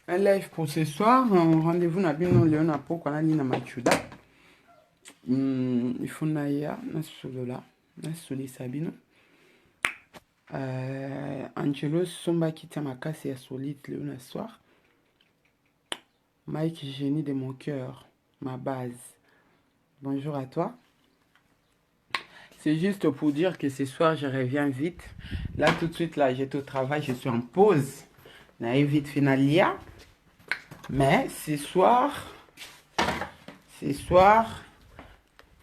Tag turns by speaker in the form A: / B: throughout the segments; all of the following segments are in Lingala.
A: Un live pour ce soir, rendez-vous na bino leo na pokwa na Nina Machuda. Il faut naya nasolola nasolisa bino. Angelo somba kiti ya makasi ya solide leo na soir. Mike génie de mon cœur, ma base. Bonjour à toi. C'est juste pour dire que ce soir, je reviens vite. Là, tout de suite, là, j'étais au travail, je suis en pause. Naye vite finalia. Mais ce soir,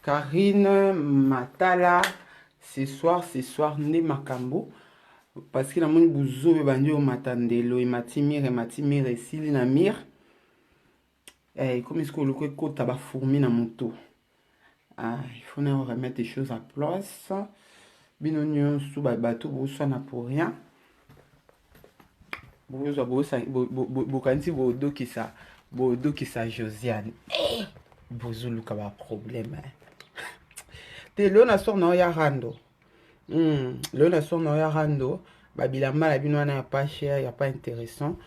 A: Karine Matala, ce soir, nde makambo. Parce que namoni buzobe bandi omata ndelo emati mire emati mire esili na mire ekomi sikoyo loko ekota bafourmi na moto. Ah, il faut na remettre des choses à place. Bino nyonso bato boswana pour rien, bozwa bokanisi bodokisa bodokisa Josiane, bozoluka baproblème te. Lelo na soir na oyo ya rando, lelo na soir na oyo ya rando, babilamba na bino wana ya pas cher, ya pas intéressant,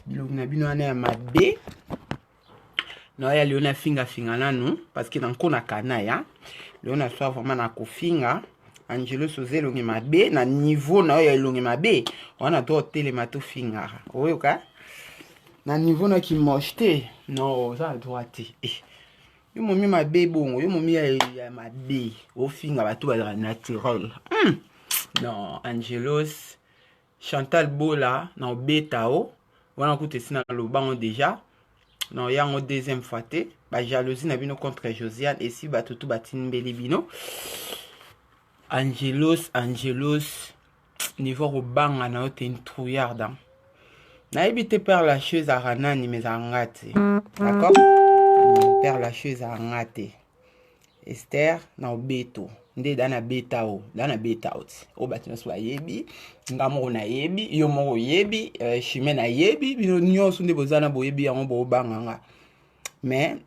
A: bilongi na bino wana ya mabe na oyo ya lelo nafingafinga nanu parce que nanko kana ya lelo na soir vraiment nakofinga Angelo. Soza elongi mabe na niveau na oyo ya elongi mabe wana to otelema tofingaka oyoka na niveau na kimoche te. Non, oza na droit te. Eh. Yo momi mabe bongo, yo momi ya mabe ofinga bato bazala naturel. Non, Angelos Chantal Bola na obeta o wana kuta esi na lobango déjà na oyango deuxième fois te. Bajalousie na bino contre Josiane esi bato tu batimbeli bino. Angelos, Angelos, niveau kobanga na yo te, une trouillarde. Nayebi te Père Lachaise ezalaka nani, mais ezalaka nga te, d'accord? Père Lachaise ezalaka nga te. Ester na obeto nde da na beta o da na beta o ti oyo bato nyonso bayebi. Nga moko nayebi, yo moko oyebi, chime nayebi, bino nyonso nde boza na boyebi yango. Boobanga nga, mais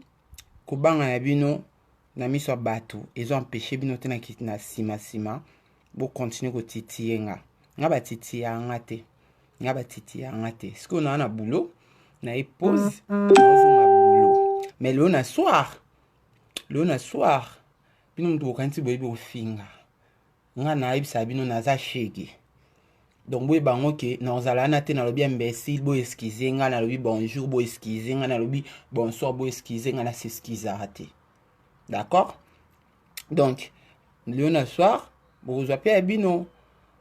A: kobanga na bino na miso ya bato ezo empêche bino te na nsima nsima bocontinue kotitiye nga. Nga batitiya nga te, nga batitiya nga te. Sikoyo naa na boulot, naye pause, nazonga boulot. Mais lelo na soir, lelo na soir, bino moto bokanisi boyebi kofinga nga, nayebisa bino naza shege. Donc boyeba yango ke nazala wana te. Nalobi imbécile, boexcuse nga. Nalobi bonjour, boexcuse nga. Nalobi bonsoir, boexcuse nga. Nasexcusaka te, d'accord? Donc lelo na soir bokozwa mpe ya bino.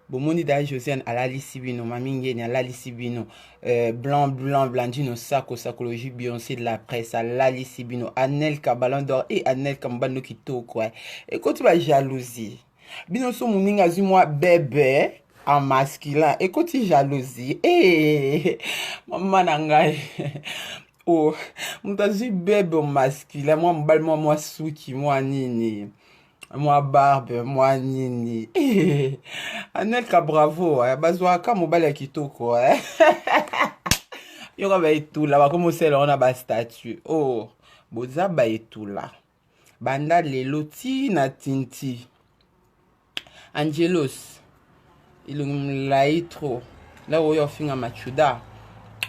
A: Bomoni da Josiane alalisi bino, mami Ngeni alalisi bino, blanc blanc Blandino Sako Sakologie, Beyoncé de la presse alalisi bino, Anelka Ballon d'Or e Anelka mobando kitoko ekoti bajalousie. Bino so moninga azwi mwa bebe en masculin, ekoti jalousie. E mama na ngai, o moto azwi bebe en masculin, mwa mobali, mwa mwa suki, mwa nini, mwa barbe, mwa nini. Anelka bravo, bazwaka mobali ya kitoko. Yoka baetula bakomosala wana bastatut. Oh, boza baetula banda lelo ti na tinti. Angelos elongi molai trop la oyo ofinga Machuda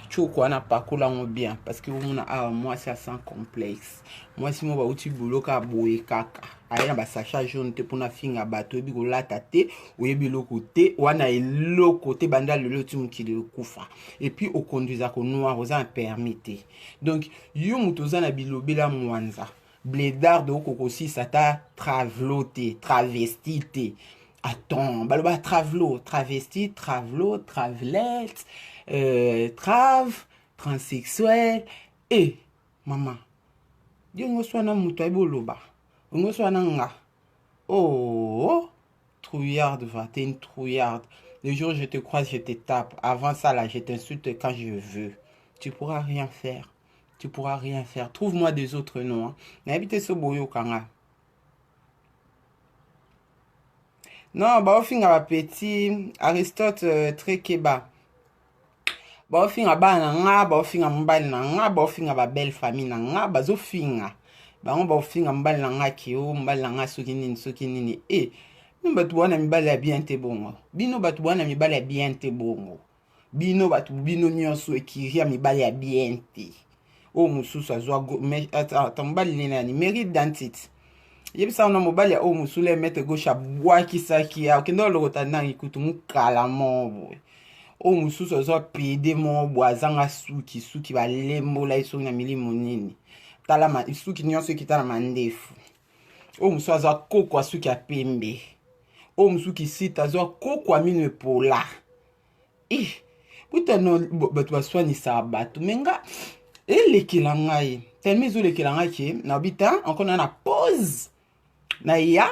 A: choko wana, pakola yango bien parce que omona awa mwasi ya sans complexe, mwasi mo bauti bulo kaka boye kaka aye na basachet jaune te mpona finga bato. Oyebi kolata te, oyebi eloko te wana, eloko te. Banda lelo ti mokili ekufa. Et puis okonduisaka noir, oza na permis te. Donc yo moto oza na bilobela mwanza blédarde, okokosisa ata travelo te, travesti te. Attends, baloba travelo, travesti, travelo, travelette, trave, transsexuel. E mama yo nyonso wana moto ayebi oloba nyonso wana nga. Oh, trouillarde va, t'es une trouillarde. Le jour où je te croise, je te tape. Avant ça là, je t'insulte quand je veux. Tu pourras rien faire, tu pourras rien faire. Trouve-moi des autres noms, hein. Nayebi te so boyokanga. Non, baofinga bapetit Aristote, Trekeba, baofinga bana na nga, baofinga mobali na nga, baofinga babelle famille na nga, bazofinga. Bango baofinga mobali na nga ke o mobali na nga soki nini soki nini. E bino bato boa na mibali ya bien te bongo. Bino bato boa na mibali ya bien te bongo. Bino bato bino nyonso ekiri ya mibali ya bien te. Oyo mosusu azwa ata mobali nini nani mérite dentite. Yebisa wana mobali ya oyo mosusu le maître gauche abwakisaki ya okende olokota nani kutu mukala moko boye. Oyo mosusu azwa pede moko boye azanga suki suki balembola ye soki na milimo nini. Tala suki nyonso ekita na mandefu. Oyo mosusu azwa koko ya suki ya pembe. Oyo mosusu kisita azwa koko ya mino epola. Eh, butano bato baswanisaka bato me nga elekela ngai tellement ezolekela ngai ke nabi ta encore na na pause na ya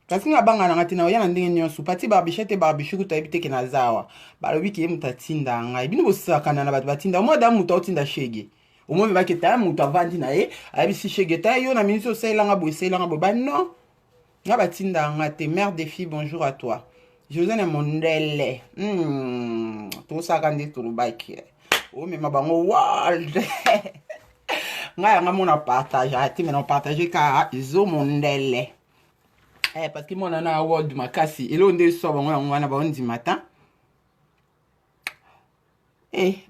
A: kasi nga banga na nga te na oya na ndenge nyonso pati barbiche te barbiche kutu ayebi te ke naza awa balobi ke ye moto atinda ngai bino bosakana na bato batinda omoi da moto aotinda shege omoi bake ta moto avandi na ye ayebisi shege ta yo na minisi osalelanga boye esalelanga boye ba non nga batinda nga te. Mère des filles, bonjour à toi. José na mondele tosaka nde tolobaki omema bango world. Ngai yanga mona partage ate me na partage kaka ezo mondele parce que mwana na world makasi eloko nde eswa bango yango wana baondima ta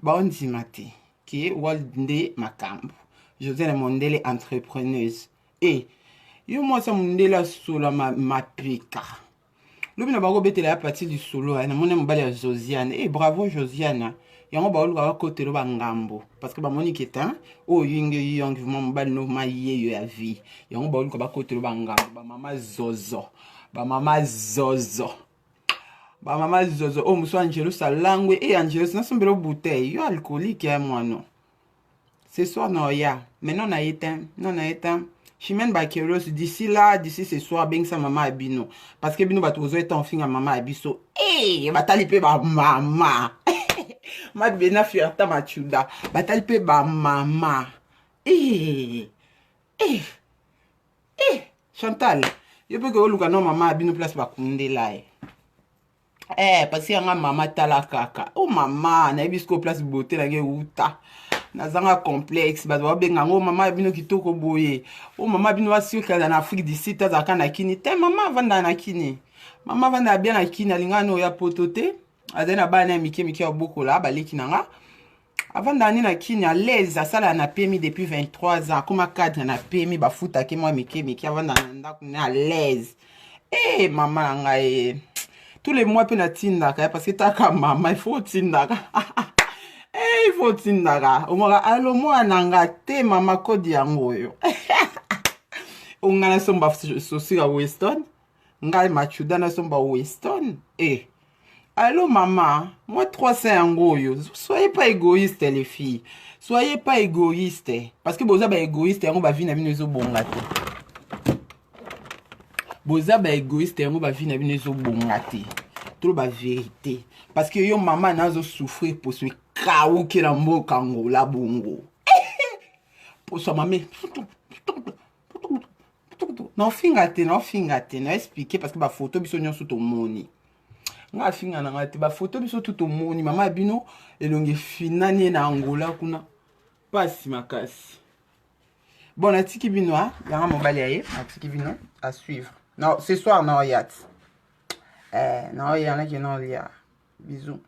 A: baondima te ke world nde makambo. José na mondele entrepreneuse yo mwasi ya mondele asola mapeka lobi na bakobetela ya pati lisolo namoni mobali ya Josiane. Bravo Josiane. Yango baoluka bakotelo bangambo parce que bamoni ke ta oyo yinge yongi vraiment mobali no ma yeyo ya vie. Yango baoluka bakotelo bangambo bamama zozo bamama zozo bamama zozo. Oyo mosu Angelus alangwe. Angelus nasombela bouteille yo alcoolique ya mwana ce soir na oya mais non na ye te non na ye te. Chimène Bakelos, d'ici là, d'ici ce soir, bengisa mama ya bino parce que bino bato bozoeta ofinga mama ya biso batali mpe bamama mabena fierta machuda batali mpe bamama Chantal yo mpe koyoluka no mama ya bino place bakundela ye parce que yanga mama tala kaka o mama nayebi sikoyo place beauté nange euta nazanga complexe. Bato babenga yango mama ya bino kitoko boye o mama bino asikala na Afrique du Sud azalaka na kini te. Mama avandaka na kini, mama avandaka bien na kini, alingaka na oya poto te, azali na bana ya mike mike ya bokola baleki na nga. Avandaka nde na kini à l'aise, asalaka na pemi depuis 23 ans, akoma cadre na pemi, bafutaki mwa mike mike, avandaka na ndako ne à l'aise. Mama na ngai tous les mois mpe natindaka parce que taka mama il faut otindaka il faut otindaka omaka alo mwana nga te mama kodi yango oyo onga nasomba sosika Weston ngai machuda nasomba Weston allo mama moi 300 yango oyo. Soyez pas égoïste les filles, soyez pas égoïste parce que boza baégoïste yango bavi na bino ezobonga te. Boza baégoïste yango bavi na bino ezobonga te. Toloba vérité parce que yo mama na azosouffrir poso ekawuki na mboka Angola bongo poso mame naofinga te naofinga te na expliquer parce que bafoto biso nyonso tomoni. Nga afinga na nga te, bafoto biso tu tomoni mama ya bino elongi efinani ye na Angola kuna pasi makasi. Bon, natiki bino yanga mobali ya ye natiki bino à suivre. Non, ce soir na oya ti naoya nake naolia. Bisous.